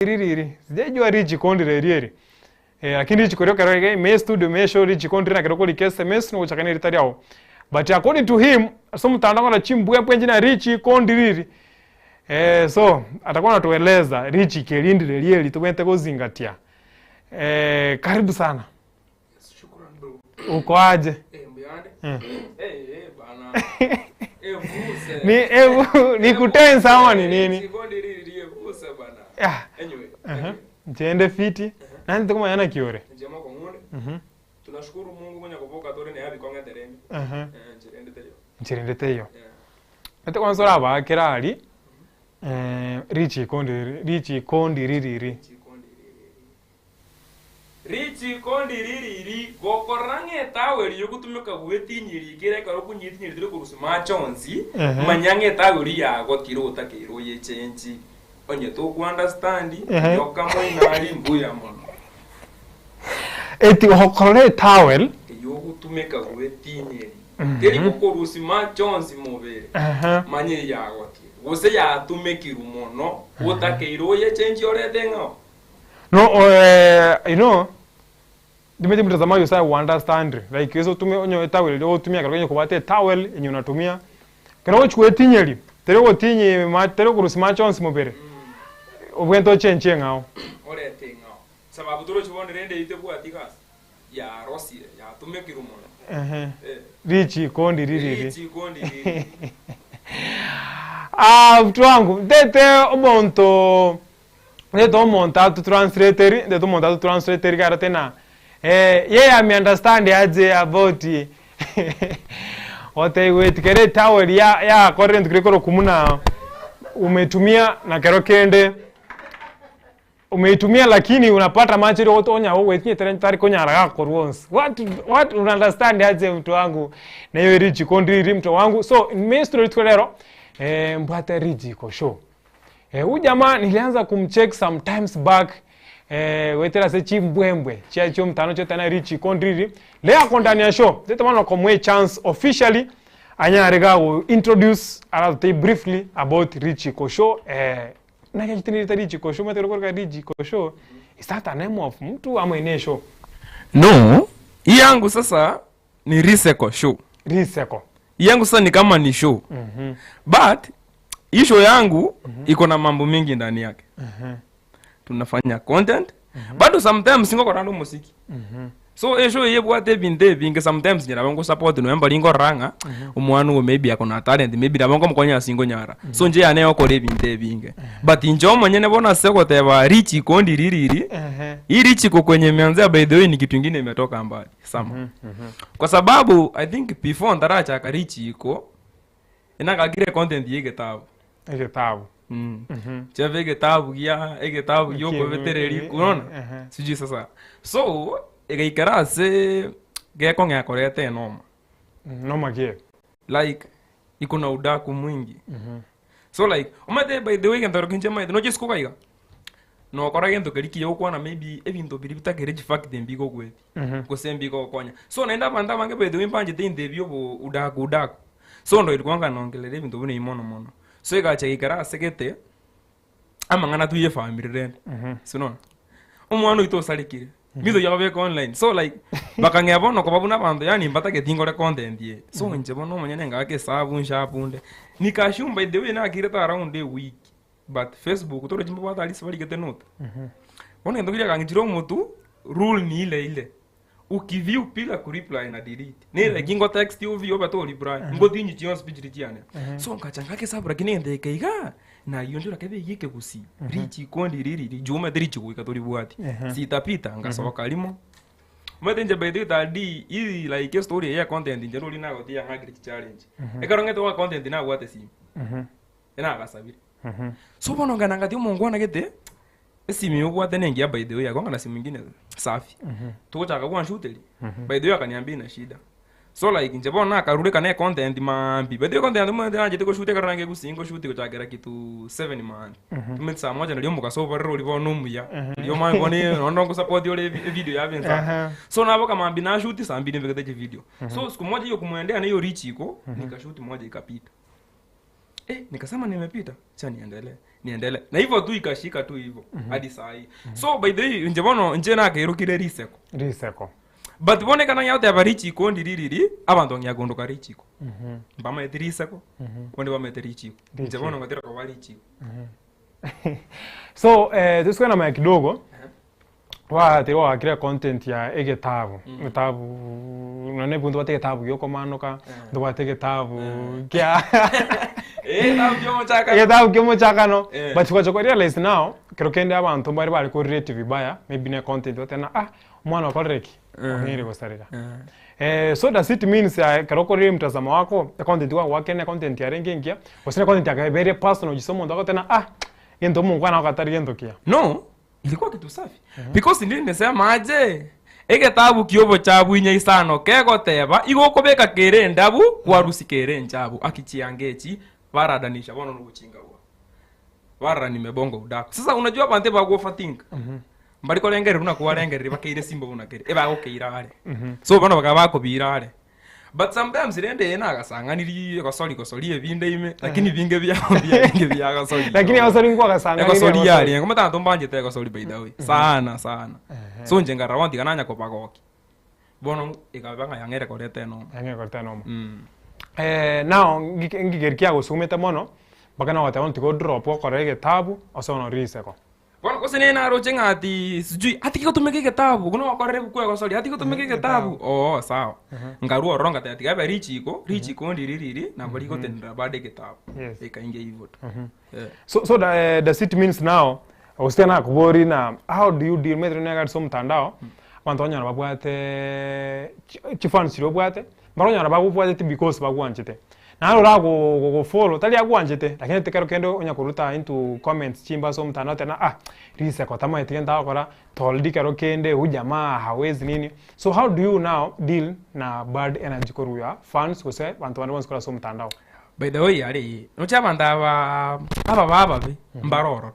Ririri, sijaijua richiko ndire eri eri. Eh, lakini richiko rio kero iga ime estudio ime eshow richiko ndire nakero okorika sms nogochaka na erita riago. But according to him, ase omotandao ng'a chimbwebwe nchina richiko ndiriri. Eh, so atakuwa anatueleza richiko eri ndire eri eri tobwenerete gozingatia. Eh, karibu sana. Shukran bro. Uko aje? Eh, mbuyande. Eh. Eh, eh, bana. Eh, vuse. Ni eh, ni kutensa ama ni nini? Chikondi riri rie vuse bana. Ah, Anyway. uh-huh. Nchende fiti. Nani tukumanyana kiore? Njema kwa ng'onde. Mhm. Tunashukuru Mungu mwenye kuvuka tore ne abi konga terembe. Uh-huh. Eh, nchirende teyo. Nchirende teiyo. Eh. Ate kwanza orabakera ari eh, richiko ndiri richiko ndiririri Chikondi riri. Richikondi ririri gokora ng'etawe riyo gutumika gwetinyiri kere karo kunyitinyiri tiri kurusi machonzi Ehe. manya ng'etawe yago tiro otakeirwo yechenji onye toku understand Ehe. yoka moinari mbuya mono eti okorora etowel eyogutumika gwetinyeri teri gukurusi machonzi mubere uh-huh. manye yagotire gose yatumikiru mono otakeirwo yechenji orete ng'ao no uh, you know ndimete mtazamaji usa understand like hizo tume onyo towel ndio utumia kero kubate towel yenye unatumia kero chukue tinyeri tere gotinyi ma tere kurusi machonsi mubere obwento chenche ng'ao orete ng'ao sababu torochibonere ende ite bwati gasi yarosire yatumikiru mono uh-huh. Eh. richiko ndiririri Richikondi riri. Ah, mtu wangu ndete omonto ndete omonto atutranslatori ndete omonto atutranslatori kara tena eh, yeye ame understand aje about oteigweti kere towel ya ya korire ntukire koro kumuna umetumia na kero kende umeitumia lakini unapata macho ile otonya wewe tinye tare tari konyara gako once what what una understand aje mtu wangu na hiyo richiko ndiri mtu wangu so ministry lero eh, mbwate richiko show eh, huyu jamaa nilianza kumcheck sometimes back eh, wetera se chimbwembwe chia chio mtano cho tena richiko ndiri leo ako ndani ya show zete mwana komwe chance officially anyarega go introduce aratute briefly about richiko show eh, nakachitinirita richiko show matero korka richiko show is that a name of mtu ama ine show No, hii yangu sasa ni Riseko show. riseko Hii yangu sasa ni kama ni show. mhm But hii show yangu iko na mambo mingi ndani yake. mhm Tunafanya content. Bado sometimes singokorana muziki. mhm So e show yebwate ebinto ebinge sometimes nyira bango support no lingo ranga omwana uwo maybe akona talent maybe nabango mukonya singo nyara. So nje yane okora ebinto ebinge. But nje omonyene bona sekoteba richiko ndiririri ehe hii richiko kwenye imeanzia by the way ni kitu ingine imetoka mbali sama mhm mhm kwa sababu i think before ndarachaka richiko inakakire content yegetabu egetabu mm. mhm cheve egetabu gia egetabu giokobetereri unaona ehe sijui sasa so igaikara ase gekong'ekorete enoma noma kie like iko na udaku mwingi mhm so like omate by the way gentoro kinche maete noche sikukaiga nokora gento keri kiya gokwana maybe ebinto biri bitakere chifact mbigogweti mhm gose mbigokonya so naende abanto abange by the way mbanchete into ebio obo udaku udaku so ndo ilikuwanga nongelera ebinto buna ebi mono mono so egacha gaikara ase gete amang'ana tu ye family rende mhm sinona omwana oito osarekire mito yababeka online so like bakang'ea bono koba buna abanto yani mbatageti ngore content ye so inche bono omonyene ngaka esabu nshapunde nikashumba the way nakirete around a week but facebook torochi mbabwate aria barigete note mhm bono gento keria kang'inchire omotu rule ni ile ile ukiview bila kureply na delete ni like ingo text uview obe to reply ngotinyi chionsi pichiri chiane so nkacha ngakesabu lakini endeke iga na iyo ndira kebe yike gusi richi kondi riri juma richi kuika tori bwati Ehe. sitapita ngasoka limo mate nje by the way tadi ili like story ya content nje nori nagotia ngagiri challenge ekero ngete wa content nagwate simu mhm enagasabire mhm so bono ngana ngati omongo anagete esimu yobwate nengiya by the way akonga na simu ingine safi mhm tugochaka gwanshuteri by the way akaniambia ina shida so like nje bono nakarure kana content mambi by the way content mwe nanjete goshute karana nge gusingo shuti gochakera kitu 7 man tumete saa moja nalio mukasoba rero uri bono omuya rio mambi bone nondo ngusupport ore evi- video yabensa Aha. so nabo kamambi nashuti saa mbili mbekete video so siku moja hiyo kumwendea na hiyo reach iko nikashuti moja ikapita. Eh, nikasema nimepita, cha niendelee niendelee na hivyo tu ikashika tu hivyo hadi saa hii. So by the way inche bono inche nakeirokire riseko. Riseko. But bono ekero ngiagoteba richiko ndiririri, abanto ngiagondoka richiko. Mbamaete riseko, bonde bamaete richiko. Inche bono ngatera koba richiko. So eh, tusikuwe na maya kidogo twatire gwakire content ya egetabu getabu nonye ebunto bwate egetabu giokomanoka ntobwate egetabu kia Eh, tabu kiomochakano. egetabu kiomochakano Eh. but tukacha kwa realize now kero kende abanto mbare bare korelate vibaya maybe ne content bateba ah omwana okorire ki ong'eire gosareka Eh, so does it means uh, kero okorire mtazamo wako econtent gwagwakire ne content yarenge engiya gose ne content yakaye very personal gise omonto agoteba ah gento omongwana agatari gento kiya No, ilikuwa kitu safi. Because ndiri nisema aje egetabu kiobochabu inya isano kegoteba igo okobeka kere endabu kwarusi kere enchabu akichianga echi baradanisha bono nobochinga bwa barara nimebongo udako sasa unajua abanto ebagofatinga mbari korengereri buna kwarengereri bakeire simba buna kere ebagokeira are so bono bakaba bakobira are but sometimes rende eye nagasang'aniri egosori gosori ebinde ime lakini binge biao biarenge biagosori lakini egosori nkwagasang'aniri egosori yarenge omanyete abanto mbanchete egosori by the way sana sana so inche nkarora bono tiga nanya kobagokia bono ekaba ng'a yang'eire koreta enoma Yang'eire koreta enoma. Mm. Eh, now ngike ngigeri kiagosumete mono mpaka nogoteba bono tiga odrop okore egetabu ase bono riseko. Bono gose nere naroche ng'a ati sijui ati gegotumeka egetabu okwo nogokorera ebuku egosoria ati gegotumeka egetabu oo sawa. Nkarwa ororo ngateba tiga ebe richiko, richiko ndiri riri nabo rigotenenera bado egetabu. Yes. Ekaingia igo tu. Eh. So, so da, eh, does it means now gose nakobori na how do you deal omanyete rende ase omotandao abanto okonyora babwate chifans chiria obwate mbaro okonyora bagobwateti because bagwanchete. Naye ora gogofollow tari agwanchete lakini ekero kende onya koruta into comments chimbe ase omotandao oteba ah riseko tamaeti gento agokora toldi kero kende huyu jamaa hawezi nini so how do you now deal na bad energy korwa your fans gose abanto bande bonsi korwa ase omotandao? By the way are ee, noche abanto aba ababe ababe mbare ororo.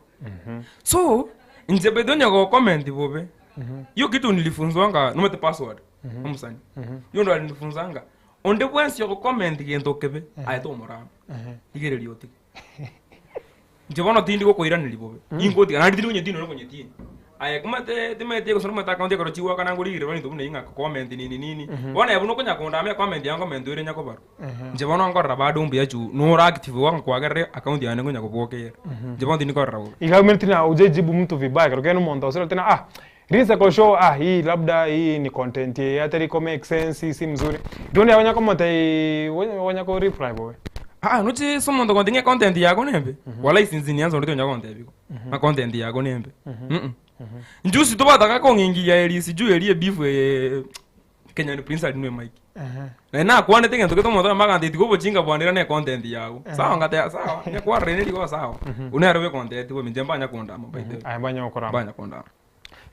So, inche by the way onye gocomment bobe, hiyo kitu nilifunzwanga nomanyete password omosani, hiyo ndo alinifunzanga. Onde bwensi ogokomenti gento kebe, aye tomorama. Rigereria otige. Inche bono tindi gokoiraneria bobe. Ingotiga naende tindi konyetiina ore konyetiina. Aye komate timanyeti gose nomanyete account ekero chigoakana ngorigereri ebinto buna ebi ng'a comment nini nini. Bono aye buna okonya kondama ecomment yago comment ere nyakobarwa. Inche bono nkorora bado mbuya juu nore active igo nkwagerera account yane nkonya kobokera. Inche bono tindi korora bobe. Iga omanyete na ojejibu mtu vibaya ekero kende omonto osire tena ah Rinse show ah hii labda hii ni content ye atari ko make sense hii si mzuri. Don't ya wanya komote wanya ko reply boy. Ah, noche ase omonto ogonte ng'a econtent yago nembe, walai since nianza onde tonya gontebia igo, ng'a content yago nembe. Mm. Njusi tobataka kong'ingiria eri sijui eri ebeef eye Kenyan Prince arinwe mic. Naende nakwanete egento gete omonto oyomo agantebia tiga obochinga bwane ira ne content yago. Sawa ngateba sawa, onye kwarora ere rigo sawa. Oyio nere obe content bobe inche mbanya kondama by the way. Aye mbanya gokorama. Mbanya kondama.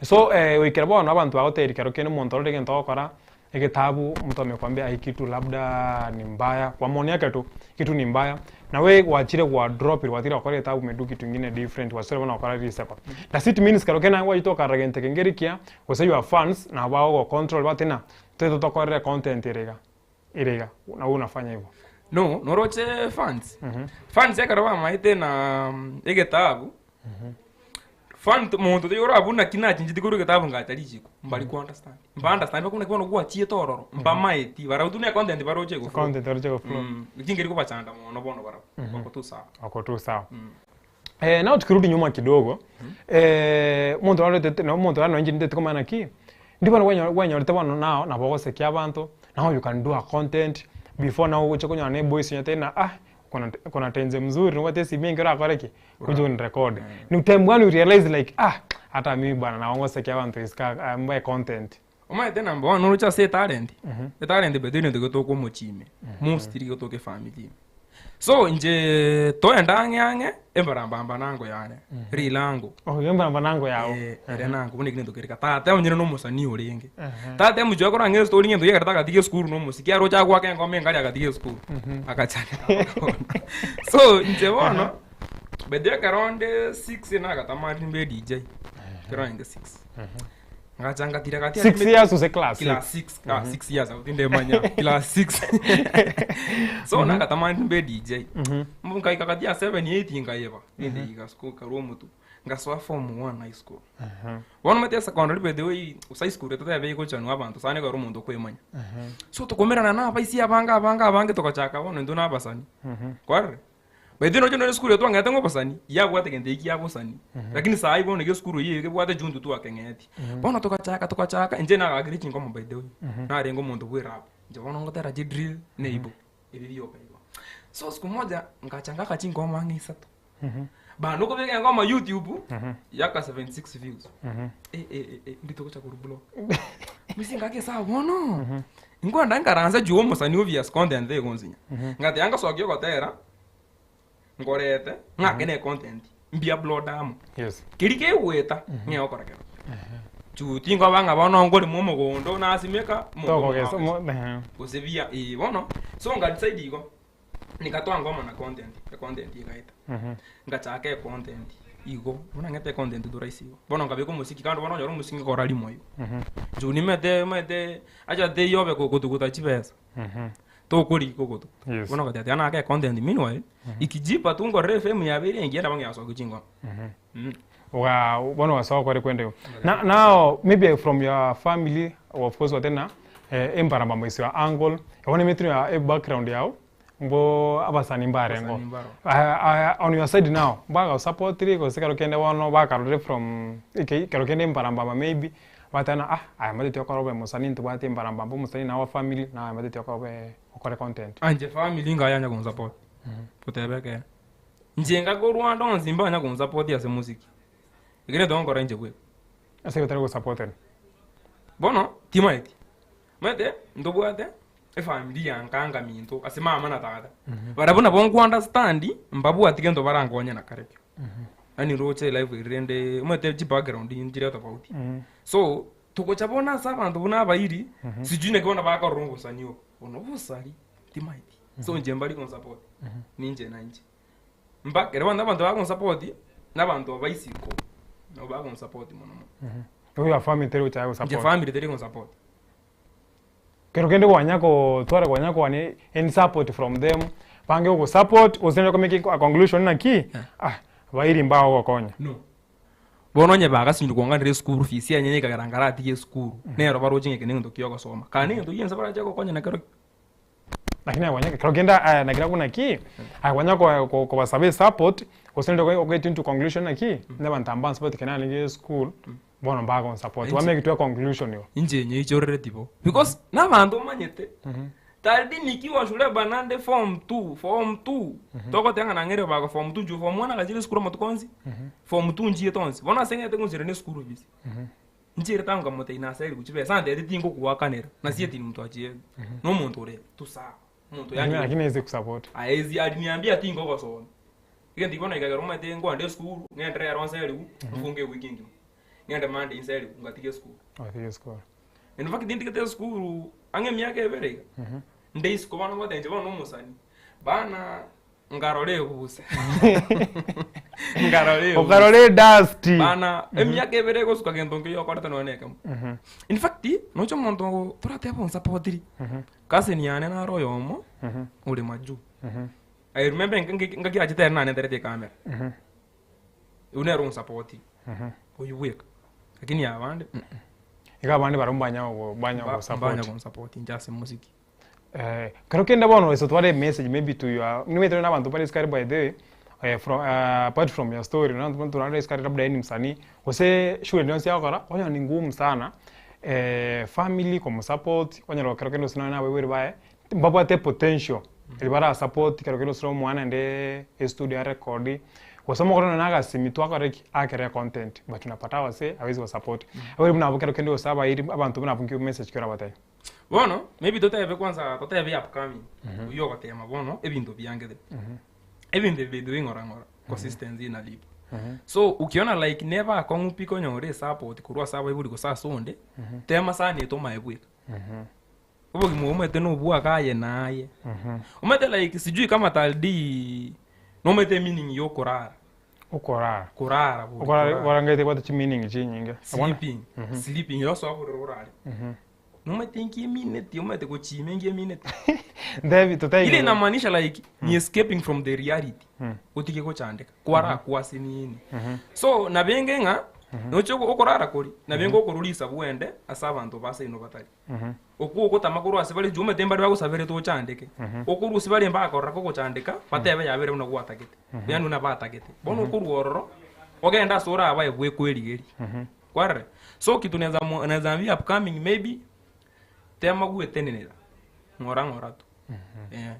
So eh, goikera bono abanto bagotebi kero kende omonto orore egento ogokora, egetabu, omonto amekwambia hii kitu labda ni mbaya, kwa maoni yake tu, kitu ni mbaya, na we gwachire gwa drop gwatigire gokora egetabu umedo kitu ingine different, gwasire bono gokora risekwa. Does it means kero kende naye gwachete gokarora gento eke nkeri kiya, gose your fans nabo bagogocontrol bagoteba ng'a toete tokorere content ere iga, ere iga, nawe unafanya hivyo. No, noroche fans, fans ekero bamaete na egetabu, Fan monto taiyo orabue naki nachincheti korwa egetabu ngacha richiko, mbari ko understand. Mba understand bakobua naki bono gwachiete ororo, mbamaeti barabwo tu ne content baroche go flow. Content baroche go flow. Mm, ekio nkeri kobachanda mono bono barabwo, bako tu sawa. Wako tu sawa. Eh, nao tukirudi nyuma kidogo, eh, omonto narorete na omonto naro inche nintete komanya naki, ndi bono kwanyo kwanyorete bono nao nabo ogosekia abanto, now you can do a content, before nao ogocha konyora na eboice onyete ng'a ah, kuna kuna tenze mzuri nobwate esimi enke orakore ki? Kuja unirekode. Ni time gani you realize like ah hata mimi bwana nabo ngosekia abanto isiko aa mbae content. Omanyete number one noroche ase etalent, etalent by the way nento getoka omochie ime, mostly getoka efamily ime. So inche toenda ang'e ang'e, embarambamba nango yane, rilango. Oh, embarambamba nango yago. Eh, ere nango bono eki nento kere iga. Tata onyene na omosanii orenge. Tata emochie akorang'e estori ng'a egento giagerete agatiga esukuru na omosiki, aroche agoaka engoma engari agatiga esukuru, agachandeka So inche bono, by the way ekero onde six nagatamani mbe DJ, ekero narenge six. Ngacha ngatira gati 6 years ose class 6. Class 6, ah 6 years ago tindemanya. Class 6. So nagatamani mbe DJ. Mbu nkaika gati ya 7 8 nkayeba. Ninde iga school karwa omotu. Ngasoa form 1 high school. Bono omanyete secondary by the way, gose high school totebe igochanwa abanto sana ekero omonto okoemanya. So tokomerana na abaisia abange abange abange togachaka bono intwe na abasani. Kwarora? By the way nonya nore esukuru eye twang'ete ng'a obosani, yabwate gento eki kia bosani. Lakini sahi bono iga esukuru eyio egebwate chuntu twakeng'eti. Bono togachaka togachaka, inche nagakire chinkomo by the way. Narenge omonto bwa erap. Inche bono ngotera chidrill, neibo, ebi bioka igo. So siku moja, ngacha ngaka chinkomo ang'e isato. Bando okobeka engoma YouTube, yaka 76 views. Eh, eh, eh, eh, ndito gocha korwa block. Misi ngake esabu bono. Nkwenda nkaransa juu omosani obvious content egonsinya. Ngateba ngosokia ogotera, nkorete, ng'ake ne content, mbi upload amo. Yes. Keri kegoeta, ng'e gokora kero. Juu tinkoba ng'a bono nkorema omogondo nasimeka, omonto Tokogesa omogao mo- ehe. gose buya, eh bono, so nga decide igo, Nikatoa ngoma na content, econtent egaeta. Ngachaka econtent igo, buna ng'ete econtent toraisi igo. Bono nkabeka omosiki kando bono onyore omosiki nkora rimo igo. Inche nimete omanyete acha teiyo obe kogotuguta chibesa, tokorigia kogotuguta. Yes. Bono ngateba tiga nake econtent meanwhile, ikijipa tu nkorere efame yabeire engiya nabo ngeasokia chingoma. Oga bono ogasoa okore kwenda igo. Na now maybe from your family of course watena eh, embarambamba is your uncle, bono emetino ya ebackground yao mbo abasani mbarengo. Abasani mbaro. Ah, ah, on your side now, mbagosupportire gose kero kende bono bakarorire from eke kero kende embarambamba maybe, bateba ah aya matete okore obe mosani ntobwate embarambamba omosani na our family na aya matete okore obe okore content. Ah, inche family ngayanya konsupport, goteba ekeene. Inche ngakorwa ande onsi mbanya konsupport ase mosiki, ekero egento ngokora inche bweka. Ase igo tari gosupporteri. Bono timaeti, omanyete ntobwate efamiri ya nka nkaminto ase mama na tata, barabwo nabo nko understand mbabwati gento barankonye na karikio. Yaani roche elife eri rende omanyete chibackground nchire tofauti. So, togocha bono ase abanto buna abairi, sijui naki bono bakorora obosani obo, bono obosari timaeti. So inche mbari konsupport, ninche na inche. Mpaka ekero bono abanto bagonsupport, na abanto ba isiko, nabo bagonsupport mono mono. Igo your family teri gochaka Inche gosupport. family teri konsupport. Kero kende kwanya kotwara kwanya koani any support from them, bange gogosupport, gose onye komake a conclusion naki, ah bairi mbagogokonya. No. Bono onye bagasinyire kong'anera esukuru fees enyene ekagera nkaratiga esukuru, nero baroche ng'a eke negento kia ogosoma. Kare negento gia ense barache gokonya nakerokio. Lakini aye kero kende aya nakera buna ki, aye kwanya ko- ko- kobasaba esupport, gose rende ogo oget into conclusion naki, onye abanto aba mbansupport ekero narenge eschool, bono mbagonsupport. Inche- Wamake to a conclusion igo. Inche nyeichorereti bo because nabanto omanyete tardi nikiwa shule bana nde form two form two togoteba ng'a nang'eire bago form two inche form one agachire esukuru amatuko onsi form two nchiete onsi bono ase ng'ete gonsira na eschool fees nchiire town nkamotebia nasairwe chibesa antebia tingogoakanera nasie tindi mtu achiete na omonto ore tu sawa omonto Lakini yaani lakini aise kusupport. aezi aliniambia tingogosomia egento ekio bono ekagera omanyete nkoenda esukuru ng'ende rero nserigwe mfunge ewiki engima ng'ende Monday nserigwe ngatiga esukuru. Otige esukuru. In fact ntigete esukuru ang'e emiaka ebere iga, nde isiko bono ngotebi inche bono na omosani, bana nkarora ebuse nkarora ebuse Okarora edust. bana emiaka ebere egosuka gento nkeiyo okorete nonya na ekemo. In fact, noche omonto toratebe onsapotiri, cousin yane naro oyomo, ore majuu, I remember ngaki achete ere nanenterete ecamera, oywo nere onsapotiri, oywo bweka, lakini abande Iga abande barabwo mbanya gogo mbanya mbanya gogosupport. gonsupport inche ase omosiki. Eh, kero kende bono ase otware emessage maybe to your nimanyete nonye na abanto bare isiko by the way, eh, from apart from your story, nonye abanto bare isiko labda aye ni msanii, gose shughuli ende yonsi agokora, okonyora ni ngumu sana family komosupport, okonyora kero kende gose nonye na abaibori baye, mbabwate epotential eri barasupport kero kende gose omwana ende estudio arekodi, gose omokore nonye na agasimi twakora ki? Akere econtent but unapata abase hawezi gosupport. Abaibori buna abwo kero kende gose abairi abanto buna abwo nki message ki orabatebie? Bono, maybe totebe kwanza totebe upcoming, oywo ogotema bono ebinto biangete. Ebinto ebi by the way ng'ora ng'ora, consistency inalipa. So ukiona like neba akong'u pi konyora esupport korwa ase abaibori gose ase onde, tema sana etomae bweka. Obogima obo omanyete nobwake aye na aye. Omanyete like sijui kama Taldii nomanyete meaning ya okorara. Okorara. Korara bori. Okorara orangaete ebwate chimeaning chinyinge. Sleeping. Sleeping osoa bororo orare. Nomanyete nki emineti omanyete gochima enki emineti. Ntebi totaiyo. Ile inamaanisha like ni escaping from the reality. Otige gochandeka. Kwara kwase nini. So nabenge ng'a noche okorara kori nabenge okorwa risabu oende ase abanto ba seino batari. Okwo ogotama korwa ase bare juu omanyete mbare bagosaberete ochandeke. Okorusia bare mbakorora kogochandeka batebe yabere buna gwatagete. Yaani buna batagete. Bono okorwa ororo ogende ase orabae bwekwerigeria. Kwarora? So kitu naeza mo naeza ambia upcoming maybe tema gwetenenera ng'ora ng'ora tu. Eh.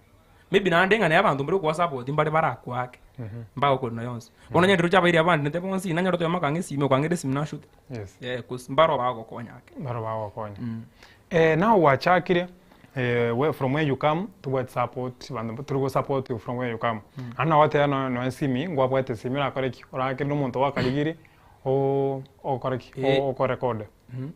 Maybe naende ng'a naye abanto mbare okoba support mbare barakwake, mbagokorina yonsi. Bono onye rirorio abairi abandinete bonsi, nanyore oyomo akang'a esimi, okang'era esimi nashute. Yes. Eh, cause mbaro bagokonya ake. Mbaro bagokonya. Now gwachakire where from where you come tobwati support abanto tori go support you from where you come. Naende nogoteba nonya nonya esimi ngwabwate esimi orakore ki? Orakere na omonto gwakarigiri okore ki? Eh. Okorekode.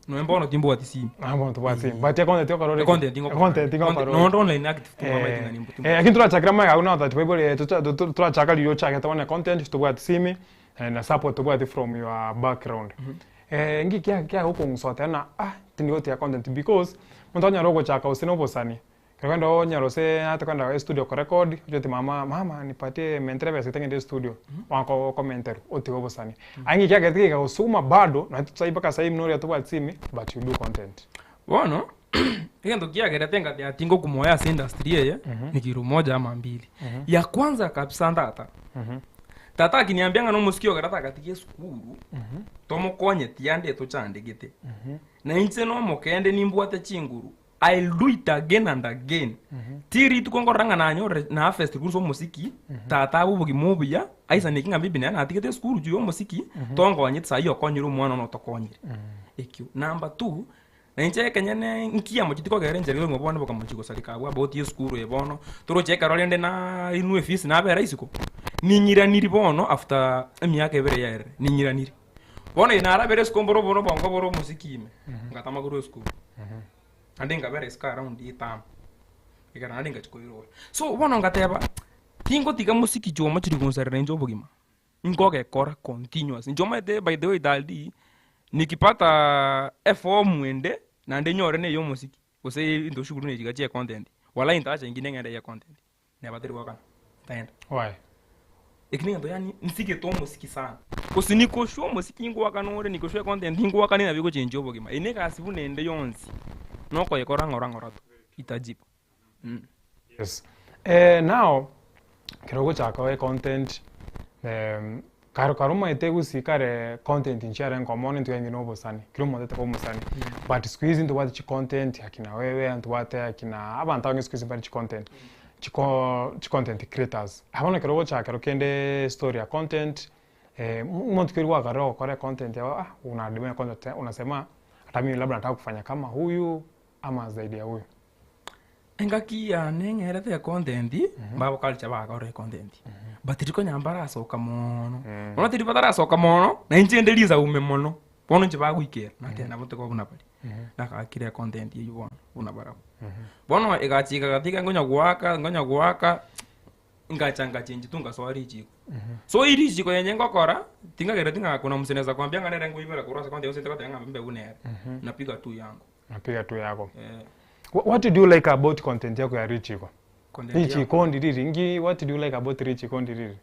Nonya mbono timbwati simu. Nonya mbono tobwati simu but econtent okora ore ki? Econtent ngokora. Econtent ngokora ore. Nonya online active timamaeti ng'a nimbu Eh, lakini torachakera magega abwo notati baibori torachaka riria ochagete bono econtent tobwati simi na support tobwati from your background. Nki kia kiagokong'usa goteba ng'a ah tindi gotiga content because omonto onyare ogochaka gose na obosani, ekero ogenda onyora gose nate kogenda estudio korecord, oche oti mama mama nipatie mentere ebesa gete ng'ende estudio, wako okomenterwa otige obosani. Aye ng'iki kiagerete kegagosuguma bado nonye sai mpaka sai buna oria tobwati simi but you do content. Bono, egento kiagerete ngateba tingokumoya ase industry eye, ni kitu moja ama mbili. Ya kwanza kabisa ntata, tata akiniambia ng'a nomosike ogera tagatiga esukuru, tomokonyeti ande tochandegete. Na inche nomokende nimbwate chinguru, I'll do it again and again. Ti rituko nkorora ng'a nanyorire na harvest korwa ase omosiki, tata abe obogima obuya, aisaneke ng'a maybe nere natigete esukuru juu ya omosiki, tonkonyeti saii okonyire omwana one otokonyire. Ekio. Number two, na inche ekenyene nkiamocheti tikogera enchera ya obogima bwane bokamochia gosareka abwo about esukuru eye bono, toroche ekero rende nainwe efees nabera isiko, ning'iraniri bono after emiaka ebere yaerire, ning'iraniri. Bono eye narabere isiko mboro bono obongo bore omosiki ime, ngatama korwa esukuru. Naende nkabera isiko around etamu, ekero naende ngachia koirora. So bono ngateba, tingotiga mosiki chioma chiri gonsarera inche obogima. Nkogekora continuous. Inche omanyete by the way daddy, nikipata eform ende, naende nyore na eyomosiki, gose into shughuli buna echi iga chia econtent, walai ntacha inki neng'ende ya econtent, neba teri goakana, ntaenda. Why? Eki negento yaani nsigete omosiki sana. Gose nikoshwa omosiki ngoakana ore, nikoshwa econtent ngoakane nabo egochenjia obogima. Eye negasi buna ende yonsi, nokoyekora ng'ora ng'ora tu, itajipa. Yes. Now, ekero ogochaka oe content, kare kare omanyete gusii kare content nchiarenge oo mono intwe na obosani, kera omonto aete koba omosani. But siku hizi ntobwate chicontent akina wewe, ntobwate akina abanto abange siku hizi mbare chicontent, chiko chicontent creators. Aa bono ekero ogochaka kero kende story ya content, omonto ki oria gwakarora ogokora econtent yago ah una content unasema ata mimi labda nataka kufanya kama huyu ama zaidi ya huyu. Engaki yane ng'erete econtent, mbabo culture bagakora econtent, but rikonya mbarasoka moono, bono tiri batarasoka moono, na inche inde risaume mono, bono inche bagoikera, nateba nabo ntoka buna baria, nagakire econtent eywo bono, buna barabwo. Bono egachika gatiga nkonya goaka, nkonya goaka, ngacha ngachenji tu ngasoa richiko. So eri richiko yenye ngokora, tingagereti ng'a kuna mse naeza kwambia ng'a nere nkoibera korwa ase content gose ntagoteba ng'a mbe buna ere, napiga tu yango. Napiga tu yako. Eh. What do you like about content yako ya richiko? Content yako. Richiko ndiriri ngi what do you like about richiko ndiriri?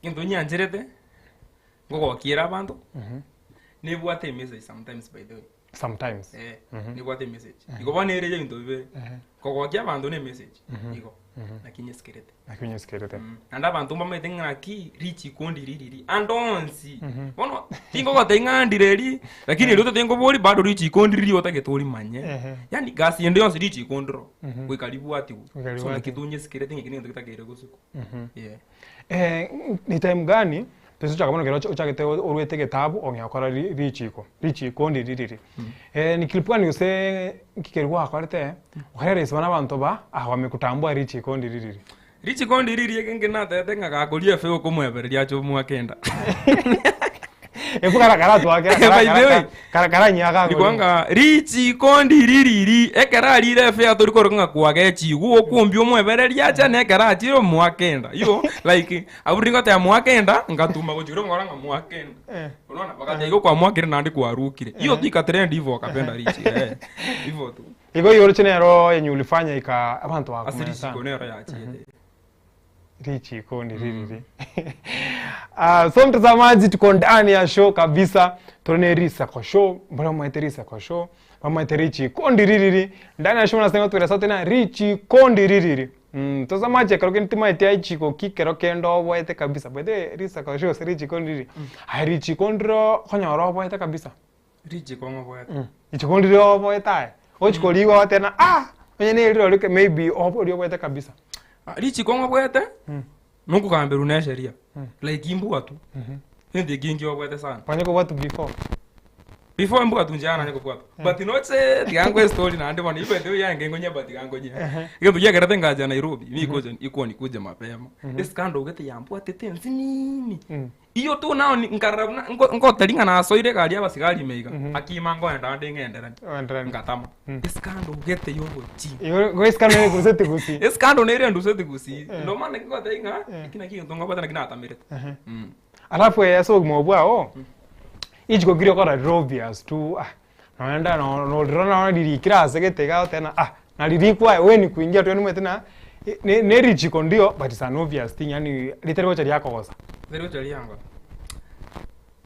Egento nyancherete, ngogokiera abanto, nebwate emessage sometimes by the way. Sometimes. Eh, nebwate emessage. Igo bono ere ya ebinto bibere. Kogokia abanto na emessage, igo, naki nyesikerete. Naki onyesikerete. Naende abanto mbamaete ng'a naki richiko ndiriri ande onsi. Bono tingogotebia ng'a ndireri, lakini erio otagete nkobori bado richiko ndiriri otagete orimanye. Yaani gasi ende yonsi richiko ndiro, goika ribwatigwe. Goika So naki ribwatigwe. tonyesikere ng'aki negento getakeire gosukwa. Yeah. Ni time gani gose ochaka bono ekero ochagete orwete egetabu ong'ea gokora richiko, richiko ndiriri. Ni clip gani gose nki keria gwakorete okarealize bono abanto ba aa wamekutambua richiko ndiriri? Richiko ndiriri eke nki natebete ng'a gakoria efe okomoebereria ache omwake enda. Ebu kara kara twakera kara By the kara way. kara kara nyaka Rikwanga richiko ndiririri ekero arire efea tori koroka ng'a kwagechigwa okumbi omwebereria acha na ekero achire omwakenda yo like abwo ringoteba mwakenda ngatuma gochira omokora ng'a mwakenda Eh. unaona wakati igo kwamwakire naende kwarukire hiyo tu ikatrend hivyo wakapenda richi eh hivyo tu Igo yoroche nero yenye ulifanya ika abantu ase bakumenya richiko sana. nero yachiete Richiko ndiririri. Ah, so mtazamaji, tuko ndani ya show kabisa, tuone risa kwa show, mbona mwete risa kwa show, bamwete richiko ndiririri ndani ya show nasema twira sauti na richiko ndiririri. Mtazamaji akaro kintima etia ichiko kikero kendo obwete kabisa. By the way, risa kwa show si richiko ndiriri. Ai richiko ndiro konyora obwete kabisa. richiko ng'obwete Ichiko ndiro obwete aye. Ochiko rigwa tena ah, onye ne riro rike maybe obo obwete kabisa. Ah, richiko ng'obwete nokugambirwa na esheria like imbwa tu hindi kingi obwete sana Panye ko watu before. before mbuga tunjana nyakubwata but noche tigango story na ndibona ibe ndio yange ngonya but tigango nya ikintu kyagerete ngaja Nairobi mi kuja ikuwa nikuje mapema iskando ugete yambwa tete nzinini iyo tu nao nkarabna ngotaringa na soire gari abasigari meiga akima ngoenda ndi ngendera Wenderani. ngatama iskando ugete yogochi Igo goisikana ne kusete gusi. iskando nere ndusete gusi ndo maana ngotaringa ikina kintu ngobata kinatamirete Alafu eh so mobwa ichiko kiri okora riro obvious tu ah naenda no no riro na lirikira asegete ga tena ah na lirikwa we ni kuingia tu yani tena ne ne richiko ndio but it's an obvious thing yani litero cha yako kosa. Theri ocharianga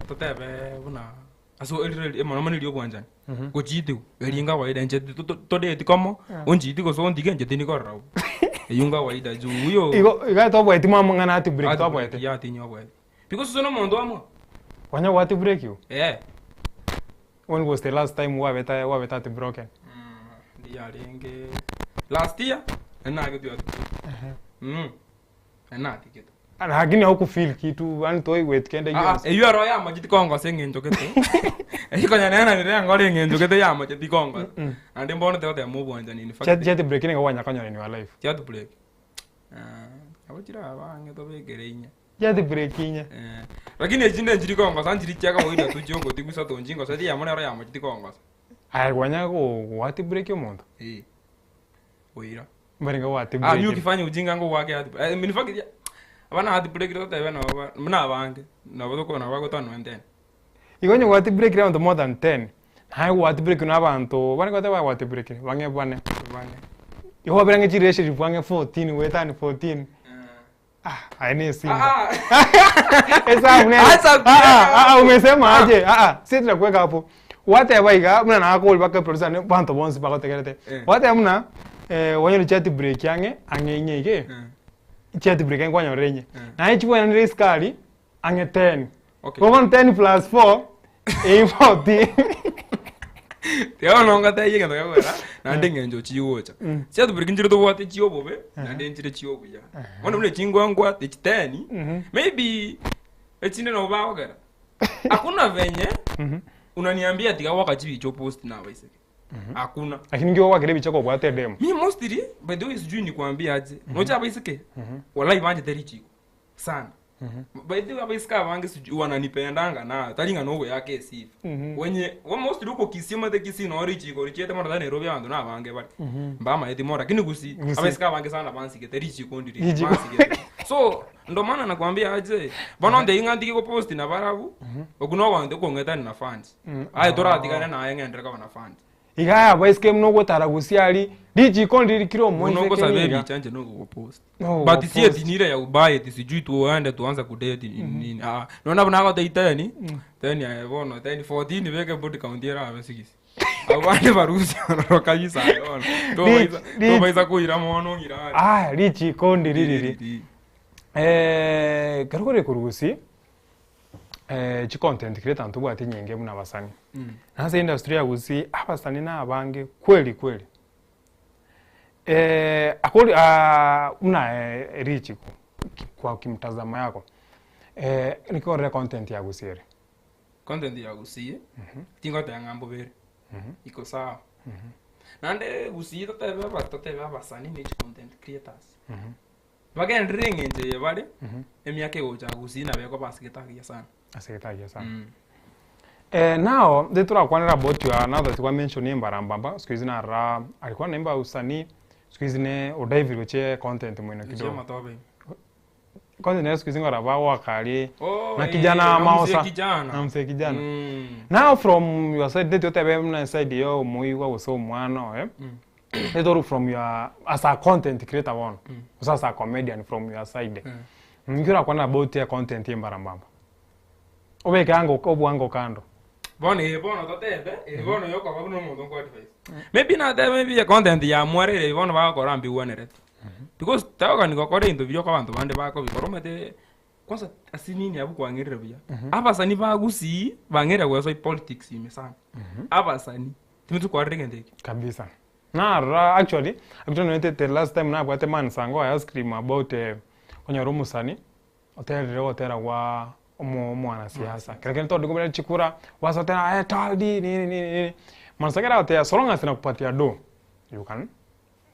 totebe buna aso erire emono mono rio bwanjani gochitigu eringa kawaida inche todeti komo onchiti gose ontige inche tindikorora bo eywo kawaida juu uyo Igo iga to bweti mama ngana ati break to bweti. yatinyo bwete because uso nomonto amwe Wanya wati break you. eh When was the last time wabeta wabeta ati broken? ndiarenge last year enagetio enatigete Lakini haukufeel kitu yani toi wet kende Ah, hiyo. eywo ero yamache tikongosa eng'encho gete ikonya nenanire engoro eng'encho gete yamache tikongosa naende mbono tegoteba obwanchani in fact Chat chat break ni wanya kanyora in your life. chat break Ah, abo chira abange tobekere inya Chat break inya. Eh, lakini echinde nchiri kongosa nchiri chia kawaida tu chiongo tigusa tonchingosa tiyamo nero yamache tikongosa Ai wanya go wati break yo muntu. Eh. Oira Mbaringa wati ah mi break. ukifanya ujinga ngo wake hati eh, in fact ya- abana hati break totebe nabo muna abange nabo tokona bagotano entene Igonye wati break round more than 10. Hai wati break na abantu. Bane kote wa wati break. Bange bane. bange Iho berange chi relationship bange 14 wetani 14. Ah, aine simba. ah Esa mune. Acha Ah ah ah umesema aje? Ah ah, sisi tunakuweka hapo. Wate baiga muna na akoli baka producer ne bantu bonsi bakotegerete. Eh. Wate muna eh wanyori chat break yange angenye ike. Eh, Chat break yange kwanyorenye. Eh. Na ichi bwana ni skali ange 10. okay Kwa 10 plus 4 eh 14. Tiga nonga teiye gento gekwera naende eng'encho chigocha chiatubiriki nchire tobwate chiobobe naende nchire chiobuya bono buna chingwangwa echiteni maybe echinde nabo bagokera hakuna venye unaniambia tiga wakachibicha post na baiseke hakuna Lakini ngiwa wakire bichako bwate demo. mi mostly by the way sijui nikwambia aje nocha abaiseke walai banjete richiko sana by the way abaiseke abange sijui wananipendanga na taringa nogo yake esifa wenye wa mostly uko kisima te kisi no richiko richete mara Nairobi abandu nabange bari mbamaeti mora lakini gusi Gusi. abaiseke abange sana bansigete richiko ndiri Richiko. bansigete so ndo maana nakwambia aje bono nde ing'andike ko post na barabu okuno wande kong'etani na fans aye toratigane naye ng'endere kaba na fans Igaya boys kem no gotara gusiari richiko ndirikiro unongo moise sabe keniga. bichanje nongo post No, but si post. eti nile ya ubaye eti sijui tuende tuanze kudate nini nini ah naona bana kwa teni teni ya bono teni 14 beke body count era abe sigisi abandi barusi onoro kabisa ono to baisa to baisa kuira mono ngira Ah, richiko ndiririri. Eh, karukore kurugusi eh chi content creator ntubwate nyinge muna basani. Nasa industry ya gusi abasani na abange kweli kweli. Eh, akoli ah muna eh, richiko kwa kimtazamo yako. Eh, nikorera content ya gusiere. content ya gusie tingo ta ngambo bere iko sawa nande gusie totebe aba totebe abasani ni content creators bagendire ng'enche ye bare emiaka egocha gusie nabeko basigetagia sana Aseketagia sana. Eh, now nde torakwanera about your now that kwa mention embarambamba siku hizi narora alikuwa anaimba usanii siku hizi ne odive gochia content mwino Gochia kidogo amatobe. content nayo siku hizi ngora bagwaka Oh, na eh, kijana na mzee maosa kijana. na mzee kijana Mm. now from your side ndeti otebe muna side yo omoigwa gose omwana oye ndeti oru from your as a content creator bono gose as a comedian from your side mm. nki about ya content embarambamba obeke ango obwango kando Bono eh, bono totebe, eh, bono yokoba buna omonto nko advise. Maybe natebe maybe ya content ya mwarire bono bagokora mbigwanerete. Because tagokani gokora ebinto biria oko abanto bande bakobikora omanyete kwanza ase nini abwo kwang'erire buya. Abasani ba Gusii bang'eire goesoa politics ime sana. Abasani, timanyeti kwarora egento ekio. Kabisa. Narora actually, actually noete the last time nabwate man sango I asked him about eh, onyore omosani oterire ogotera gwa omo omwanasiasa. Kero kende todi kobera chikura gwasotera eh toldi nini nini nini. Man sango agotea so long as nakupatia do you can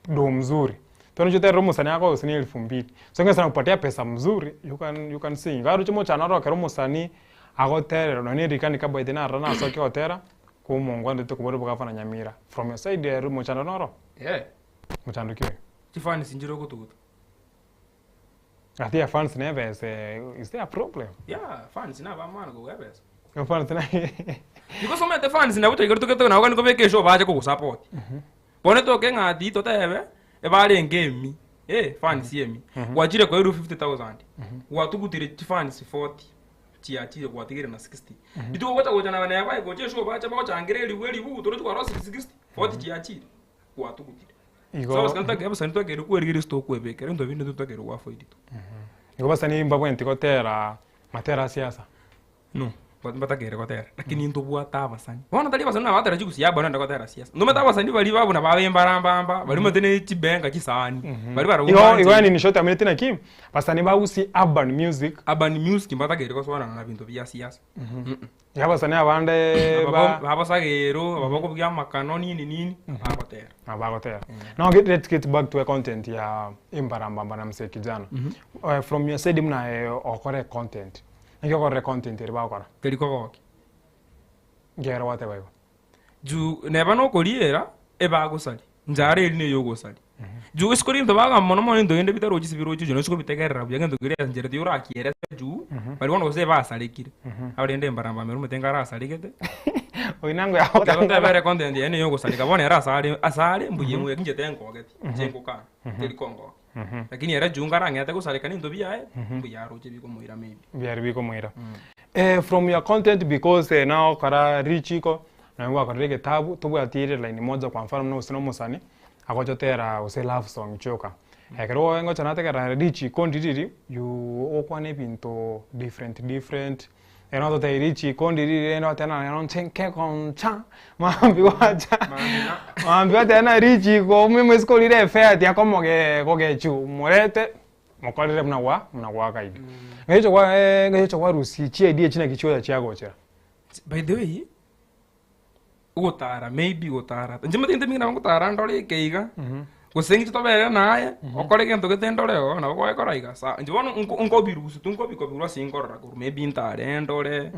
do mzuri. Tono choterera omosani ako gose ni elfu mbili. So ng'ese nakupatia pesa mzuri you can you can sing. Garuche mochano oro ekero omosani agoterera nonye erikani kabaite narora nasokia gotera kwa omongwana tokobora obogafana Nyamira. From your side ero mochando noro? Eh. Mochando ki oyo? Chifans nchire ogotuguta. Gati ya fans na ebesa is there a problem? Yeah, fans na abamwana kobua ebesa. Fans na Because omanyete fans nabo toigoro togete nabo gani kobeka eshow bache kogosupport. Bono toke ng'a ati totebe ebarenge emi eh fans emi gwachire koerwa 50000 gwatugutire chifans 40 chiachire gwatigire na 60 rituko ogocha gocha naba neba baye gocha eshow bache bagochangera eribu eribu torochi kwarosire 60 40 chiachire gwatugutire. Igo So abasani totakeire abasani totakeire kwerigeria ase tokwebekera ebinto binde totakeire goafoidi tu. Igo basani mbabwenereti gotera matera a siasa. No, mbatakeire gotera lakini ntobwate abasani. Bono tari abasani nabatera chigusi yabo naende gotera siasa. Ntomanyete abasani baria babo na babe mbarambamba baria omanyete ne chibenga chisani baria barabwo Igo igo mbanchete. yani in short amenyete naki basani ba Gusii urban music Urban music mbatakeire gosoanana na binto bia siasa. Iga abasani abande ba Aba babosagero aba bakobugia amakano nini nini bagotera. Na bagotera. Now get, let's get back to a content ya imbarambamba na msee kijana. From your side muna okore content. Niki okorere content eri bagokora? Teri kogokia. Nkero gwateba igo. Juu neba nokoriera ebagosaria nchara eri neye ogosaria. Juu isiko rinto bagamba mono mono into rinde bitarochi sibirochi ochi nochi kobitegerera buya gento keria enchera tiyorakierese juu bari bono gose basarekire. Abo rende embarambamba ere omotwe nkarasaregete. Oinango Ekero ntebere content yaye neye ogosareka bono ere asare asare mbuya emwe inche tengogeti inche ngokana teri kongokia. Lakini ere juu nkarang'ete gosareka nento biaye mbuya aroche bikomoira maybe. Biari bikomoira. Eh, from your content because eh, nao okora richiko naye gwakorire egetabu tobwati ere line moja kwa mfano buna gose na omosani agochotera gose love song chioka. Ekero ngocha nategerera richiko ndiriri you ogokwana ebinto different different ekero nototebia richiko ndiriri rende ogoteba nonye nonche nkegoncha maambia gwacha maambia gwateba na richiko ime omosike orire efare tiakomoge kogechiwa morete mokorere buna gwa buna gwakaidi. Ngecho gwa ngecho gwarusia chiidea echi naki chiocha chiagochera. By the way, ogotara maybe gotara inche omanyete ebinto ebinge nabo ngotara ndore eke iga gose ng'iche tobere naye okore egento gete ndore oo nabo gwekora iga sawa inche bono nko nkobirusia tu nkobikobirwa ase nkorora korwa maybe ntare ndore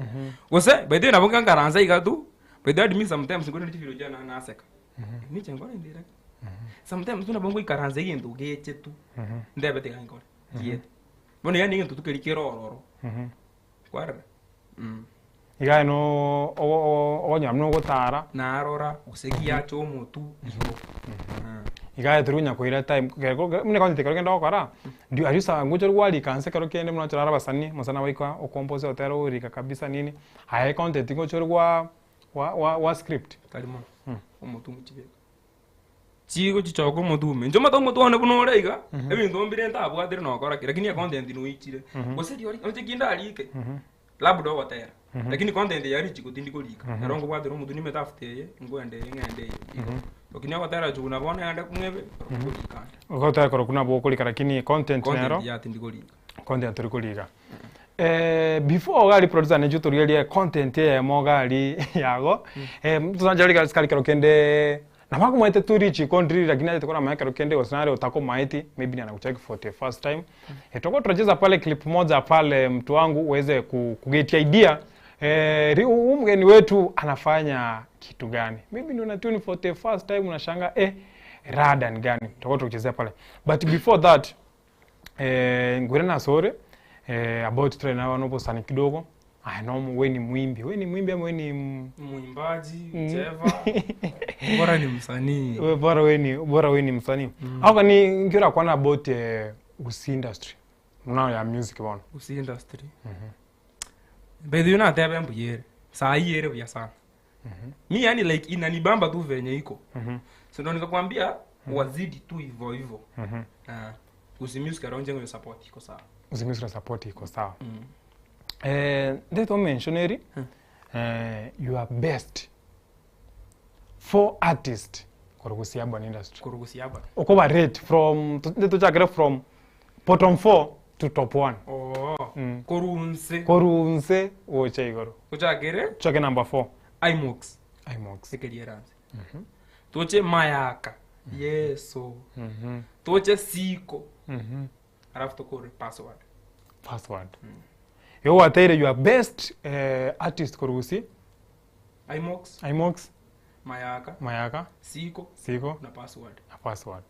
gose by the way nabo nkaransa iga tu by the way admit sometimes nkorende chivideo chiane naseka ninche nkore ndire sometimes tu nabo ngoikaransa egento geche tu ndebe tiga nkore kiete bono yaani egento tu keria kere ororo kwarora mm. Iga aye no okonyora buna ogotara. Narora gose giacha omotu igo. Iga aye tori konya koira time buna content ekero kende ogokora ndio aria osa ngocha ore gwarika nse ekero kende buna ochora abasani omosani abaika okompose otera orika kabisa nini aye content ngocha ore gwa gwa gwa script. Tari mono omotu ngochibeka chigo chichoka omotu ime inche omanyete omotu one buna ore iga ebinto mbire ntabwatire nokora ki lakini econtent noichire gose riori roche ki ndarike labda ogotera lakini content ya richiko tindi korika ero nkobwatera omotu nimetafute eye nkwende eye ng'ende eye igo lakini ogotera juu nabo nagende kung'ebe nkorika ande. Ogotera korokwo nabo okorika lakini content nero Content ya tindi korika. Content tori korika. Before iga aria producer nainche torigererie content eyemo iga aria yago tosanchereri ase kare kero kende nabo akomaete tu richiko ndiri lakini achete koramanya ekero kende gose nare otakomaeti maybe anakucheck for the first time. Tutakuwa tunacheza pale clip moja pale mtu wangu uweze kuget idea Eh, huyu mgeni wetu anafanya kitu gani? Maybe ndio una tune for the first time unashanga eh, rada ni gani? Tutakuwa tukichezea pale. But before that eh, ngwire na sore eh, about try na wanopo sani kidogo. I know we ni mwimbi. We ni mwimbi ama we ni Mwimbaji, cheva. Bora ni msanii. We bora we ni bora we ni msanii. Mm. Ni ngira kwana about eh, usi industry. Mnao ya music bona. Usi industry. By the way natebe mbuyere. Saa hii yere buya sana. Mi yani like inanibamba tu venye iko. So ndo nikakwambia wazidi tu hivyo hivyo. Ah, Usi music around jengo support iko sawa. Usi music support iko sawa. Eh, ndeto mentioneri eh, your best four artist korugusia urban industry. Kurugusia urban. Okoba rate from ndeto chakere from bottom 4 to top 1. Oh. Korunse. Korunse ocha igoro. Kuchakere Chake number 4. Imox. Imox. Sekelieranse. Toche Mayaka. Yeso. Toche Siko. Alafu tokore password. Password. Yo wateire your best artist korugusi Imox, Imox, Mayaka, Mayaka, Siko Siko na password. na password.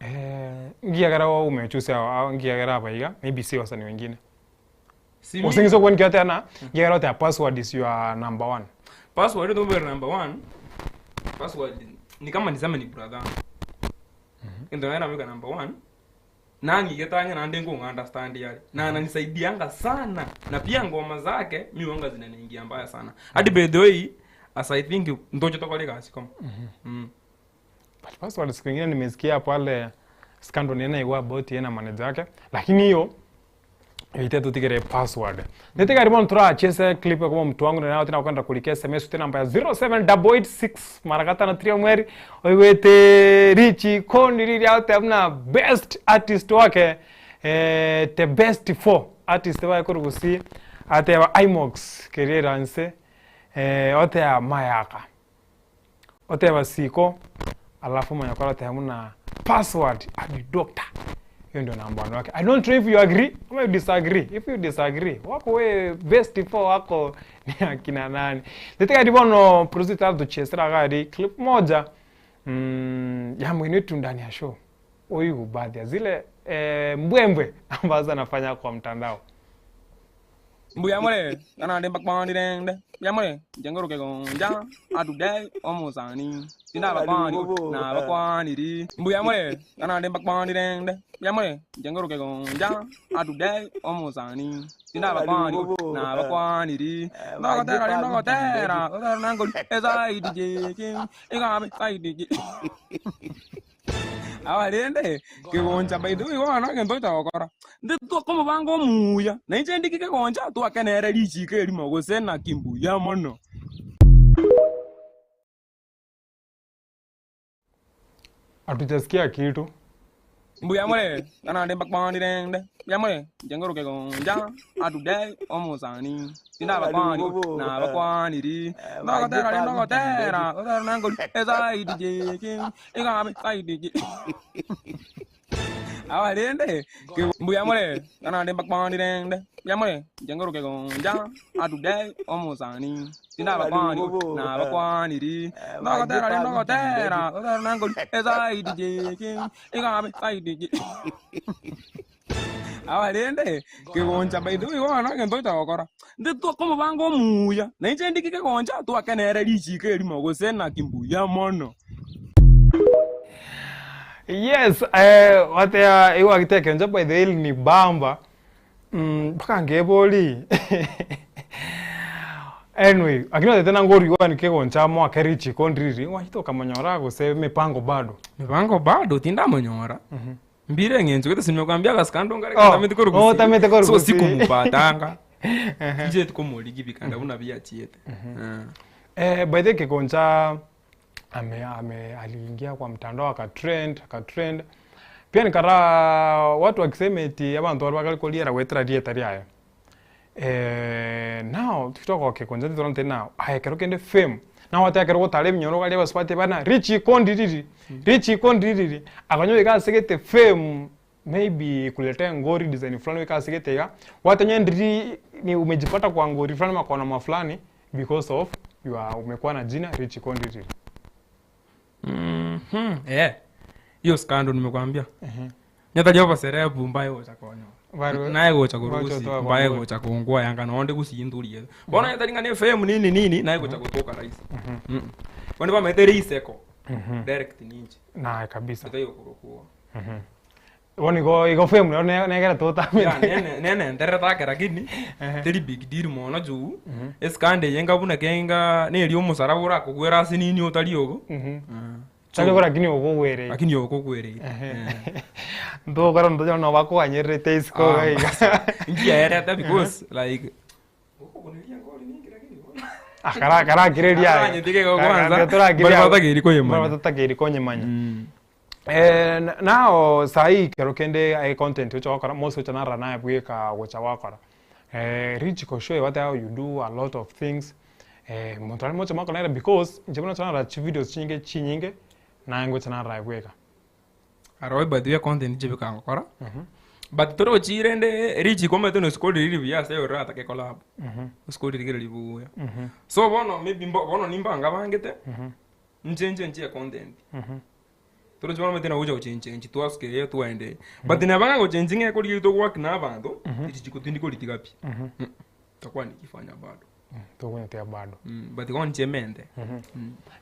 Eh, ngiagera wa umechusa au ngiagera abaiga maybe si wasanii wengine. Si mi- Usingizo kwa nikiwa tena ngiagera wote password is your number 1. Password ndio number 1. Password ni kama niseme ni brother. Ndio naona weka number 1. Nangi getanya na ndengo understand yale. Na ananisaidianga sana. Na pia ngoma zake mi wanga zinaniingia mbaya sana. Hadi by the way as I think ndio chotoka leka kama. But password siku nyingine nimesikia pale scandal nena igwa about yena manager yake. Lakini hiyo ite tutigere password. Nitega ribon tura chese clip kwa mtu wangu na tena kwenda kulikia SMS tena namba ya 07886 mara katano trio mweri oiwete Richi Kondi riri out amna best artist wake the best 4 artist wake kurugusi ate wa Imox kerera nse ote ya Mayaka ote wa Siko alafu manyakora ote hamuna password adi doctor. Hiyo ndio namba 1 wake. I don't know if you agree or you disagree. If you disagree, wako we best 4 wako ni akina nani? Nitaka ndibono producer tuchesera gari clip moja ya mwini tu ndani ya show. Huyu baadhi ya zile mbwembwe ambazo anafanya kwa mtandao. Mbuya mure, kana ndemba kwani rende. Mbuya mure, jengo gonja, atude omosani. Tinda bakwani, na bakwani ri. Mbuya mure, kana ndemba kwani rende. Mbuya mure, jengo gonja, atude omosani. Tinda bakwani, na bakwani ri. Ndogotera, ndogotera, ndogotera nangoli. Eza idije, ikabe idije. Abarende kigoncha by the way wana gento itagokora nditwa komobanga omuya na inche ndiki kigoncha twakenere richiko erimo gose na kimbuya mono. Hatujasikia kitu. Mbuya mure, kana ndemba kwani rende. Mbuya mure, jengo kigonja, atude omosani. Tinda bakwani, na bakwani ri. Ndogotera, ndogotera, ndogotera nangoli. Eza idije, ikabe idije. Abarende, mbuya mure, kana ndemba kwani rende. Mbuya mure, jengo kigonja, atude omosani. Tinda bakwani, na bakwani ri. Ndogotera, ndogotera, ndogotera nangoli. Eza idije, ikabe idije. Abarende, kigoncha by the way wana gento itagokora. Nditwa komobanga omuya, na inche ndiki kigoncha twakenere richiko erimo gose na kimbuya mono. Yes, wate iwa kiteke njo by the way ni bamba. Mpaka ngeboli. Anyway, akina tena ngori wa nikigoncha mwa kerichi kondriri, wahito kamanyora gose mipango bado. Mipango bado tindamonyora. Mbire ngenzo kete sinimekwambia kaskando ngare Oh, katamete korugusi. oh, tamete korugusi. So sikumupatanga. Ije tukomoligi bikanda buna biachiete. By the way Kigoncha ame aliingia kwa mtandao akatrend, akatrend. Pia nikara watu wakisema eti abantu bari bakalikuliera gwetera rieta riaye. Now tukitoka kwa Kigoncha titona tena ayekero kende fame. Na watu akero gotara eminyoro garia basubate bana Richi Kondi riri. Richi Kondi riri. Akanyoika asegete fame. Maybe ikuletee ngori design fulani oike ase gete iga, gwatenya ndiri ni umejipata kwa ngori fulani ama kwa noma fulani because of your umekuwa na jina Richie Kondi riri. Mhm, eh. Hiyo scandal nimekwambia. Nyatari oboserebu mbae gocha konyora. Barwe- Naye gocha Gocha korusi gotoka mbae kwa gocha kongwa yanga nonde gusindurie. Bono nyatari ng'a ne fame nini nini naye gocha gotoka rahisi. Bono bamaete riseko. Direct ninche. Naye kabisa. Taiyo korokwo. Bono igo igo fame nero ne- negere Ya, totamete. nene nene nterete ake lakini teri big deal mono juu esikande eye ngabuna kenga neri omosaraba orakogwera ase nini otari ogo. Tari ogo lakini ogogwereire. Lakini okogwereire. Ntogokora ntonya no bakoganyererete isiko Ah, iga iga. Nkiaerete because like okoboneria ngori ninki lakini bono. Akara karakireria. Akaranyetike igo kwanza, bari batakeiri koyemanya. Bari batatakeiri konyemanya. Eh, nao sahi kero kende aye content ocha gokora mose ocha narora naye bweka gocha gwakora. Eh, Rich Koshoe what how you do a lot of things. Eh, monto are mocha mwakora nere because inche buna ocha narora chivideos chinyinge chinyinge naye ngocha narora aye bweka. Aro by the way content inche bikangokora. But torochi rende Rich komete nosiko riri buya ase oratake collab. Osiko ririgereria buya. So bono maybe mbo bono nimbanga bangete nchenche nchie content. Torochi bono omanyete nagocha gochenchia twasuka eye twaenda eye. But neba ng'a gochenchia ng'a ekorigia togwaki na abanto, richiko tindi koritiga pi. Ntakuwa nikifanya bado. Tokonyetia bado. But bono inche mente.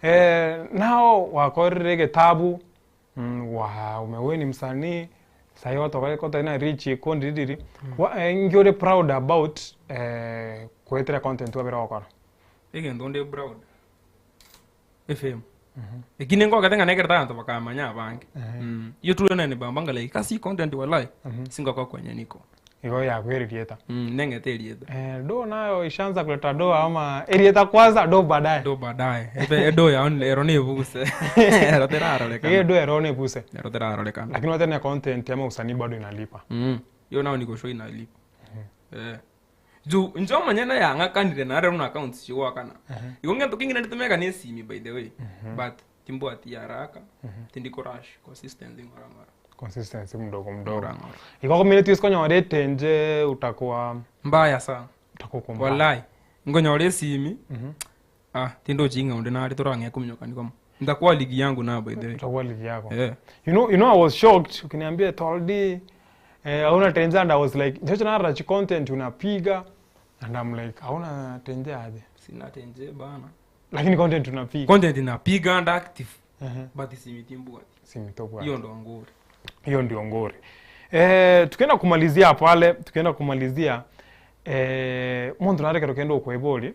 Eh, nao wakorire egetabu wa wewe ni msanii sahi watu kotari na rich kundi riri Wa- eh, inki ore proud about eh, koetera content wabere gokora Egento onde proud. Efame. Lakini ngogete ng'a nekerete abanto bakamanya abange. Iyo true nene bambanga like kasi content walai. Singakwa kwenye niko. Igo yakwera erieta. Neng'ete erieta. Eh, do nayo ishaanza kuleta do ama erieta kwanza do baadaye. Do baadaye. Ebe edo yao ero nebuse. Ero terarorekana. Iyo do ero nebuse. Ero terarorekana. Lakini wate na content ama usanii bado inalipa. Iyo nao niko sure inalipa. Eh. Juu inche omonyene yang'akanire nare buna accounts chigoakana. Igo ngento king'ina nditumeka na esimi by the way. But timbwati haraka, tindi korush, consistency ng'ora ng'ora. Consistency mdogo mdogo. Ng'ora ng'ora. Igo community usikonyora etenje utakuwa Mbaya sana. utakuwa uko mbaya. Walai. Ngonyora esimi. Ah, tindochi ng'a onde nare torang'e kominyokani komo. Ntakuwa ligi yangu na by the way. Utakuwa ligi yako. Eh. You know I was shocked ukiniambia Toldi eh, hauna tenje and I was like njocho nara chi content unapiga and I'm like hauna tenje aje. Sina tenje bana. Lakini content unapiga. Content inapiga and active. But simitimbwati. Simitobwa. Hiyo ndo ngori. Hiyo ndio ngori. Eh, tukienda kumalizia pale, tukienda kumalizia eh, muntu narekera kenda okwebori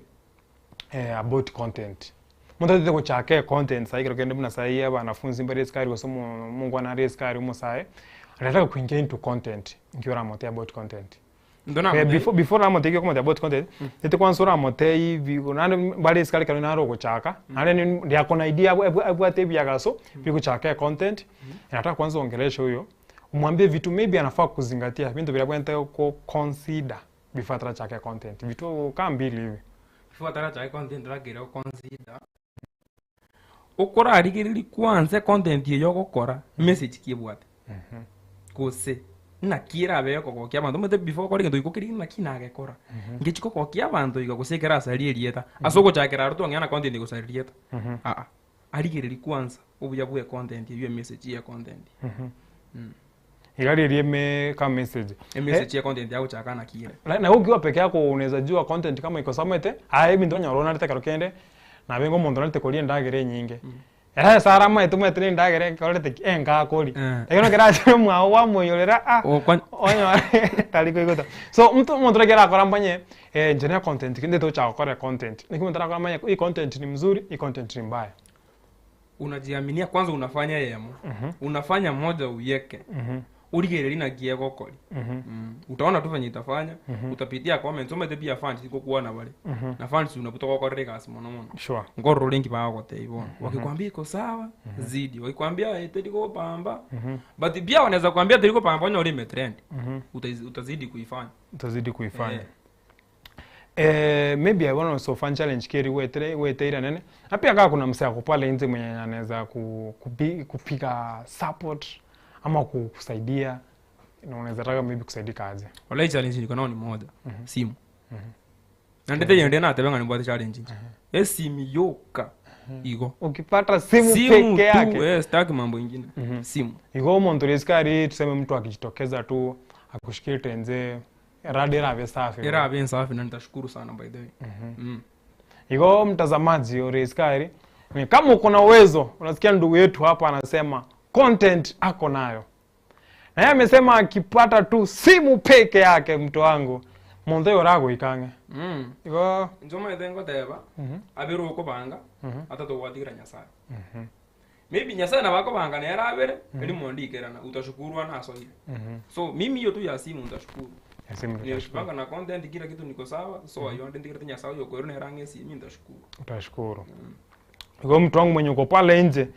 eh, about content. Muntu atete gochaka content sahi kero kende buna sahi abanafunzi mbare esukari gose omongwana are esukari omosae anataka kuingia into content nki oramote about content. Ndo Eh, namote. before oramote ki okomote about content nete kwanza oramote hivi naende mbare esukari kero nare ogochaka naende ndiako na idea abwate ebiagaso biogochaka econtent nataka kwanza ongeleshe huyo umwambie vitu maybe anafaa kuzingatia vintu biria bwente ko consider before atarachaka content vitu kaa mbili hivi Before atarachaka content rakire consider okorarigereria kwanza content eyo ogokora message ki ebwate gose naki erabe ekogokia abanto omanyete before okore egento igo keria naki nagekora ngechi kogokia abanto iga gose ekero asaria erieta ase ogochakera aro twang'ea na content egosaria erieta aa arigereria kwanza obuya bwa econtent eywo emessage ya econtent. Iga riria eme ka message. Emessage ya content yagochaka naki ere. Na ukiwa peke yako unaweza jua content kama iko somete aye ebinto onyora onarete ekero kende nabe ng'a omonto narete koria endagera enyinge ere ase are amaete omanyete na endagera ekorete ki enga akoria lakini ekero achire mwago kwamoiyorera ah onyore tari koigota so mtu omonto naki arakore amanye inche ne content ki ndete gochaka gokora econtent naki omonto arakore amanye hii content ni mzuri hii content ni mbaya. Unajiaminia kwanza unafanya eyemo unafanya moja uyeke origererie naki egokori utaona tu venye itafanya utapitia comments omanyete pia fans ngokwana bare na fans nabwo togokorera egasi mono mono Sure. nkorora ore nki bagogotebia bono wakikwambia iko sawa zidi wakikwambia eh, teri gopamba but pia wanaweza kwambia teri gopamba onyore imetrend utazidi kuifanya Utazidi kuifanya. Eh, maybe I want to fun challenge keri wetere weteira nene na pia kama kuna msee ako pale nje mwenye anaweza ku, kupi, kupiga support ama kusaidia Na unaweza taka maybe kusaidika aje? Walai challenge niko nao ni moja. Simu. Naende teiyo ndire natebe ng'a nimbwate challenge inche. Esimi yoka igo. Ukipata simu, Simu peke tu, yake. eh, sitaki mambo ingine. Simu. Igo omonto ore isiko aria tuseme mtu akijitokeza tu akushikie tenze rada erabe safi. Erabe ensafi na nitashukuru sana by the way. Igo mtazamaji ore isiko aria ni kama uko na uwezo, unasikia ndugu yetu hapa anasema content ako nayo. Na yeye amesema akipata tu simu peke yake mtu wangu monthe oragoikange. Igo Inche omanyete ngoteba, abere okobanga, atatogwatigira Nyasaye. Maybe Nyasaye nabo akobanga nere abere, erimo ndikerana, utashukuru anasoire. So mimi hiyo tu ya simu nitashukuru. Ya simu utashukuru. Nimejipanga na content kila kitu niko sawa, so ayo ndi ndigirete Nyasaye oyo okoirwa nere ang'e esimi nitashukuru. Utashukuru. Kwa mtu wangu mwenye uko pale nje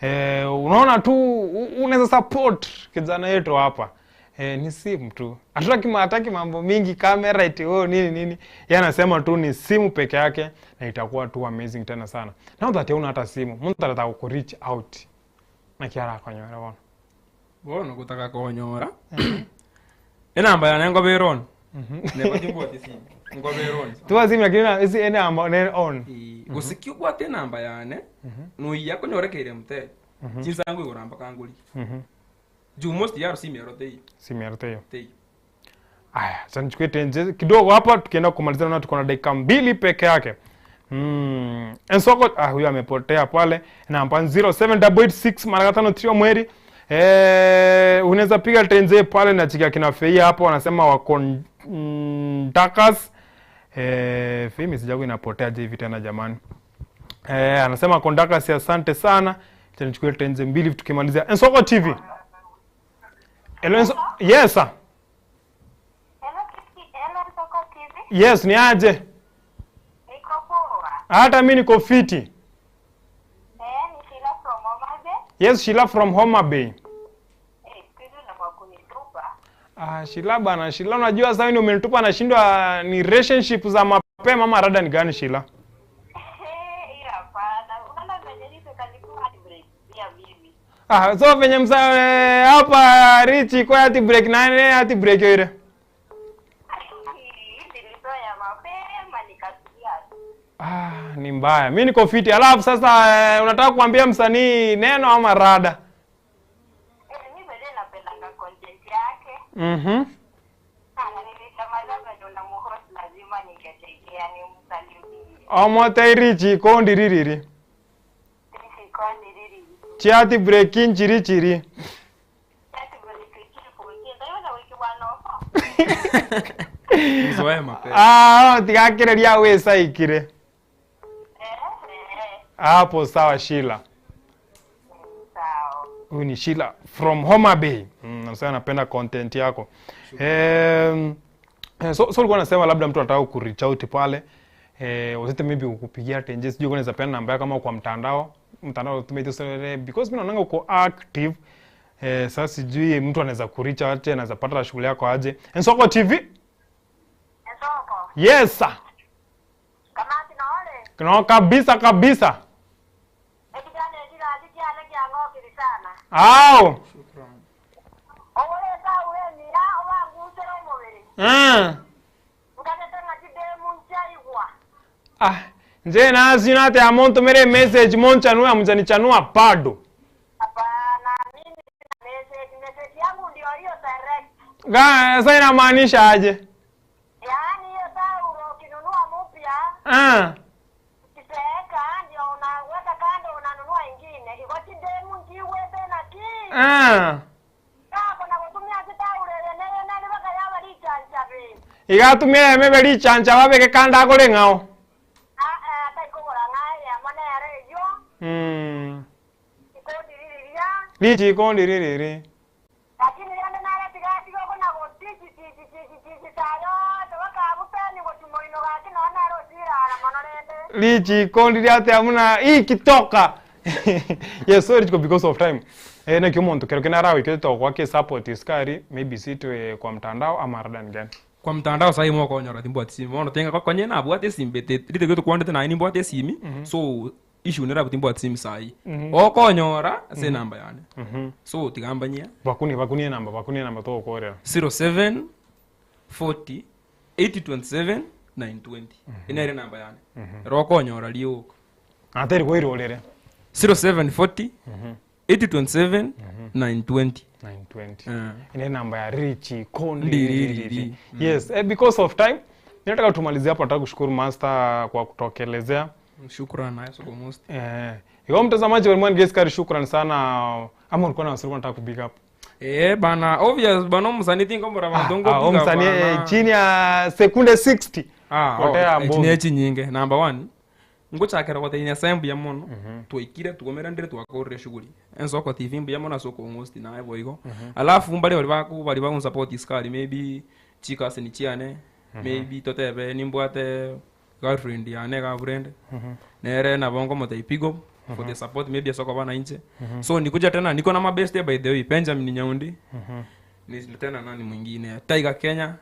eh, unaona tu unaweza support kijana yetu hapa eh, ni simu tu, hatutaki hataki mambo mingi, kamera eti oh, nini nini. Yeye anasema tu ni simu peke yake na itakuwa tu amazing tena sana. Now that huna hata simu, mtu anataka ku reach out na kiara akonyora bono. Bono gotaka konyora enamba yane ngobera on neba timbwati simu ngobera on Tuwa simu lakini na isi ene amba ne on. Gose ki obwate enamba yane noyia konyorekeire mteja chinsango igoro mpaka ngori juu most yaro simu yaro teiyo. Simu yaro teiyo. Teiyo. Aya, sasa nichukue tenje kidogo hapa tukienda kumalizana na tuko na dakika 2 peke yake. Ensoko huyu amepotea pale namba 07886 mara tano trio mweri. Unaweza piga tenje pale na chika kina Feia hapo wanasema wako Ndakas. Fei message yako inapotea je hivi tena jamani. Anasema Kondakas asante sana. Acha nichukue tenje 2 tukimalizia. Ensoko TV. Hello, Enso yes sir. Hello, Hello, Nsoko TV. Yes, ni aje? Niko poa. Hata mimi niko fiti. Ni Sheila from Homa Bay. Yes, Sheila from Homa Bay. Siku hizi unakuwa kunitupa. Sheila bana, Sheila unajua sasa wewe umenitupa nashindwa ni relationship za mapema ama rada ni gani Sheila? Hiyo hapana. Unaona venye hizo kalikuwa heartbreak pia mimi. So venye msa hapa Richie kwa heart break na nani heart break hiyo ile? Nilitoa ya mapema nikasikia. Ni mbaya. Mimi niko fiti. Alafu sasa unataka kuambia msanii neno ama rada? Mimi mwenyewe napendanga content yake. Sana nilitamani venye unamhost lazima ningetegea nimsalimie. Omote Richie kondi ririri. Richie kondi ririri. Chiati breaking chiri chiri. Chiati breaking chiri chiri. Ndio na wiki wanofo. Mzoe mapema. Tigakireria wesa ikire. Hapo sawa Sheila. Sawa. Huyu ni Sheila from Homa Bay. Nasema napenda content yako. So ulikuwa unasema labda mtu anataka ku reach out pale. Usite maybe kukupigia tenje, sijui unaweza peana namba yako kama kwa mtandao. Mtandao utumie tu sasa, because mimi naona uko active. Sasa sijui mtu anaweza ku reach out, anaweza pata shughuli yako aje. Nsoko TV? Nsoko. Yes sir. Kama tunaole. No, kabisa kabisa. Ekijana ejira ajijana kyangokiri sana. Au. Shukrani. Owoleta uwemira obangusera omubiri. Ngatete ng'atidemu nchaigwa. Nje nazi nate amonto mere message monchanua mjanichanua bado. Hapana, mimi sina message. Message yangu ndio hiyo direct. Sasa inamaanisha aje? Yaani hiyo taulo ukinunua mpya, ukizeeka ndio unaweka kando unanunua ingine. Iko chidemu njiwe tena ki. Kako na kutumia chitauro yenyewe nani baka yaba lichancha be. Igatumia emebe lichancha babeke kanda akore ng'ao. Taikogora ng'aye amane yare eyo. Ikondi ririria. Lichi ikondi ririri. Lakini yande nare tigatiga kona gotichi chichi chichi chichi tayo tabaka abutani gochumoino gaki no naro sirara mono rende. Lichi ikondi riate amuna hii kitoka. Yes, sorry because of time. Na kiomonto kero kinara wiki to kwa ke support iskari maybe sitwe kwa mtandao ama radan gani. Kwa mtandao sahi mwako onyora timbwati simu. Ono tenga kwa konye na bwate simu bete. Rite gwetu kwandete na ni bwate simu. So Issue nere abwo timbwati simu saii. Okonyora ase enamba yane. So tiga mbanyie. Bakunie bakunie enamba bakunie enamba togokorera. 07 40 827 920. Eye nere enamba yane. Ero okonyora rioka. Ateri koirorere. 07 40 827 920. 920. Eh. Ile namba ya Richi Kondi. Ndiriri. Yes, because of time ninataka tumalizie hapo. Nataka kushukuru master kwa kutokelezea. Shukran naye soko most. Iwa mtazamaji wa Limani Geskari, shukran sana. Ama ulikuwa na wasiri unataka kubig up? Eh bana obvious bana omusani tinkombora bantu Ah, ah, msanii chini ya sekunde 60. Ah, Potea oh, mbogi. echi nechinyinge number one ngochakera gotebia nyasaye mbuya mono twaikire twomeranire twakorire shughuli ensoko tv mbuya mono ase okong'osti naye boigo alafu mbare bari baku bari bagonsupport iskari maybe chikasini chiane maybe totebe nimbwate girlfriend yane iga aburende nere nabo nkomotebia pigo for the support maybe ase okoba nainche so nikuja tena niko na mabeste by the way Benjamin Nyaundi ni tena nani mwingine Tiger Kenya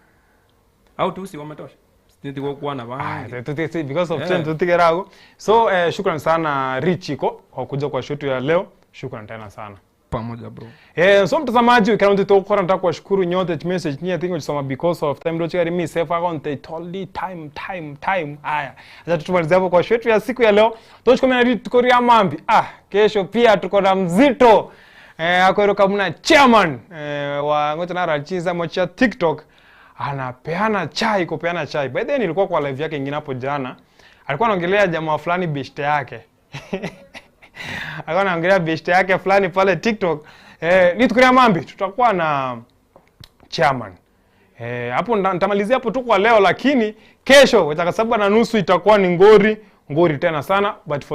au tu si wametosha nitigokwana Ah, bange because of Yeah. time tutigera hapo. So shukran sana Richiko kwa kuja kwa shoot ya leo. Shukran tena sana. Pamoja bro. So mtazamaji wikara mtu tokora nataka kuwashukuru nyote message nyie tingo chisoma because of time ndio chikari mi safe akonte totally time time time. Haya. Acha tutumalize hapo kwa show yetu ya siku ya leo. Tochikomena ri tuko ria mambi. Ah, kesho pia tuko na mzito. Akwero kamuna chairman wa ngoja na rachiza mocha TikTok anapeana chai kupeana chai. By the way nilikuwa kwa live yake nyingine hapo jana. Alikuwa anaongelea jamaa fulani beshte yake. Alikuwa anaongelea beshte yake fulani pale TikTok. Ni tukuria mambi tutakuwa na chairman. Hapo nitamalizia hapo tu kwa leo, lakini kesho saa 7:30 itakuwa ni ngori, ngori tena sana, but for